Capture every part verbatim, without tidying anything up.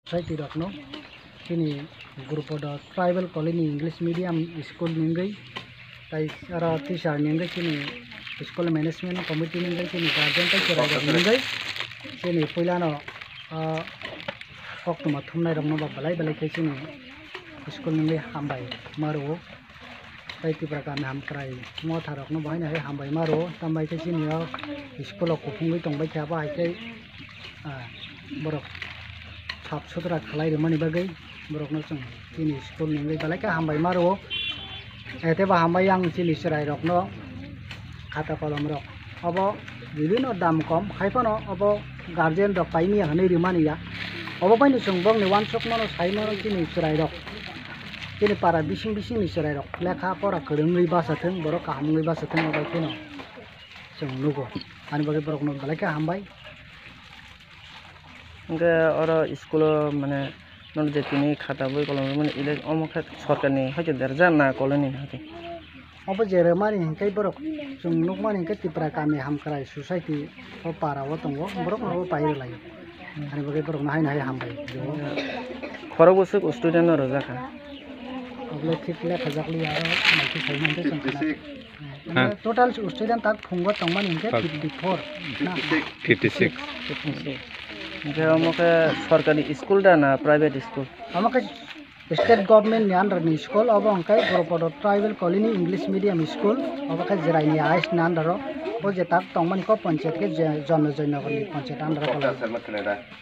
Society rokno chini Gurupodo Tribal Colony English Medium School ni wngwi, tai oro teacher ni wngwi chini school management committee ni wngwi chini guardian tai chwrai rok ni wngwi chini puilano, ah, koktwma thumnai rokno ba belai belai khe chini school ni wngwi hambai ma rwo. Tai Tipra kami hamkrai motha rokno bo haino hai hambai ma rwo, tambai khe chini o school o kuphungwi tongbai khe abo hai khe, ah, borok sap sutra khalai rwmani bagwi borokno chwng chini school ni wngwi belai khe hambai ma rwo. Eh, tei bo hambai yang chini chwrai rokno khata kolom rok. Obo bibinno dam kom, hai phano obo guardian rok paimya hwnwi rwmani ya. Obo baino chwng bokni uansukmano saimano chini chwrairok, chini para bising bisingni chwrairok lekha pora kwrwngwi bachathwng, borok kaham wngwi bachathwng, obo kheno chwng nugo. Ani bagwi borokno belai khe hambai. Hwnkhe oro school-o, mane, nono je tini khata boi kolom rwmani, ile omo khe sorkarni hoite derja na colony ni hoite? Obo je rwmani hinkhe borok chwng nukmani hinkhe Tipra kami hamkrai society o para o tongo, borok no bo pai rwlai. Ani bagwi borok no haino hai hambai. Khorok bwswk student no rwjak kha? Obo le thik le khajak li aro naikhe sai mante chwng khna. Ha. Total student tak phungo tongmani hinkhe fifty four na? Fifty six. Hwnkhe omo khe sorkari school da na private school? Omo khe state government ni under ni school, obo hwnkhe Goropodo Tribal Colony English Medium School, obo khe Jeraini I S ni under o. Bo je tak tongmani kok panchayat khe je Jonno Joynagar ni panchayat under o.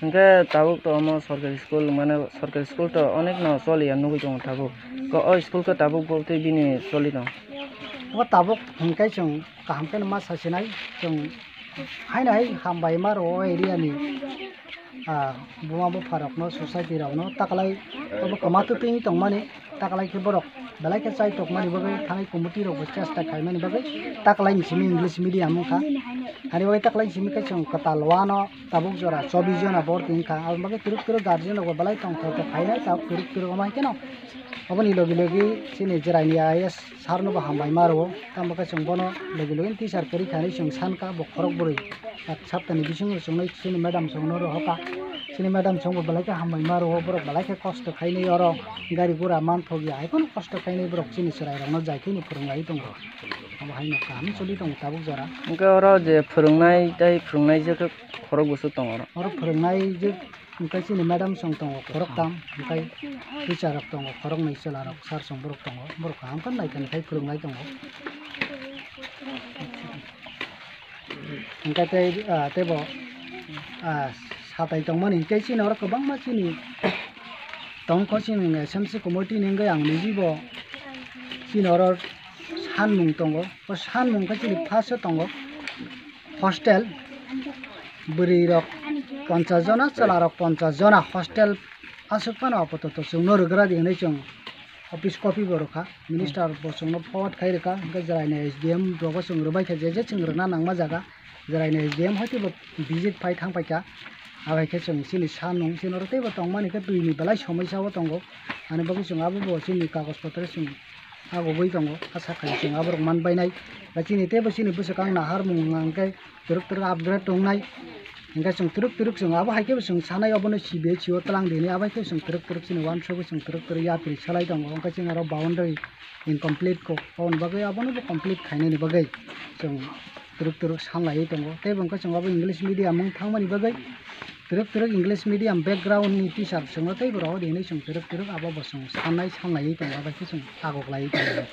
Hwnkhe tabuk to omo sorkari school, mane sorkari school to onek no choliya nugwi tongo tabuk. Ko o school khe tabuk bo tei bini choli tong? Bo tabuk hwnkhe chwng kaham khe ma sasinai, chwng haino hai hambai ma rwo o area ni, ah, buma bupha rokno, society rokno taklai obo kwma twtwi tongmani. Taklai khe borok belai khe chai tokmani bagwi thani committee rokbo chesta khaimani bagwi taklai ni simi English medium wngkha. Ani bagwi taklai ni simi khe chwng kwtal wano tabuk jora chobbish jona borok wngkha. Aboni bagwi twrwk twrwk guardian rokbo belai tongthok khe phainai tabuk twrwk twrwk omo hai kheno. Oboni logi logi chini Jeraini I S sir no bo hambai ma rwo. Tamo khe chwng bono logi logi teacher kwrwi kha hinwi chwng sankha, bo khorok bwrwi. Saptani bisingo chwngno chini madam chwngno rohorkha. Chini madam chwngbo belai khe hambai ma rwo, borok belai khe kosto khainwi oro gari gura manthok ya, hai kheno kosto khainwi borok chini chwrairokno jai kheno phwrwng lai tongo. Abo haino kaham choli tongo tabuk jora. Hwnkhe oro je phwrwngnai tei phwrwngnai je khe khorok bwswk tongo oro? Oro phwrwngnai je hwnkhe chini madam chwng tongo khoroktham, hwnkhe teacher rok tongo khoroknwi, chwla rok sir chwng borok tongo, borok kaham khe nai khe phwrwngnai tongo. Hwnkhe tei, ah, teibo, ah, satai tongmani hinkhe chini oro kwbangma chini tongkho, chini S M C committee ni wngwi ang niji bo chini oro sanmung tongo. O sanmung khe chini first o tongo hostel, bwrwi rok ponchash jona, chwla rok ponchash jona hostel aswk phano apatot chwngno rwgra di hinwi chwng office copy bo rwkha, minister bo chwngno forward khai rwkha, hwnkhe jwraini S D M rogo chwng rwbaikha, je je chwng rwna nangma jaga jwraini S D M hai teibo visit phai thang paikha. Abaikhe chwng chini sanmung chini oro teibo tongmani khe twini belai somosya o tongo, ani bagwi chwng abobo chini kagoj potro chwng agogwi tongo, asa khai chwng aborok man bainai. Ba chini teibo chini bwswkang naharmung hwnkhe twrwk twrwk upgrade tongnai. Hwnkhe chwng twrwk twrwk chwng abo hai khe bo chwng sanai obono C B H E o twlang di hinwi, abo hai khe chwng twrwk twrwk chini uansukgwi chwng twrwk twrwk yapri salai tongo. Hwnkhe chini oro boundary incomplete kok, aboni bagwi abono bo complete khainani bagwi chwng twrwk twrwk sanlaiwi tongo. Tei bo hwnkhe chwng abo English medium wng thangmani bagwi twrwk twrwk English medium background ni teacher chwngno tei bo rohor di hinwi chwng twrwk twrwk abo bo chwng sannai sanlaiwi tongo, abo hai khe chwng agok laiwi tongo.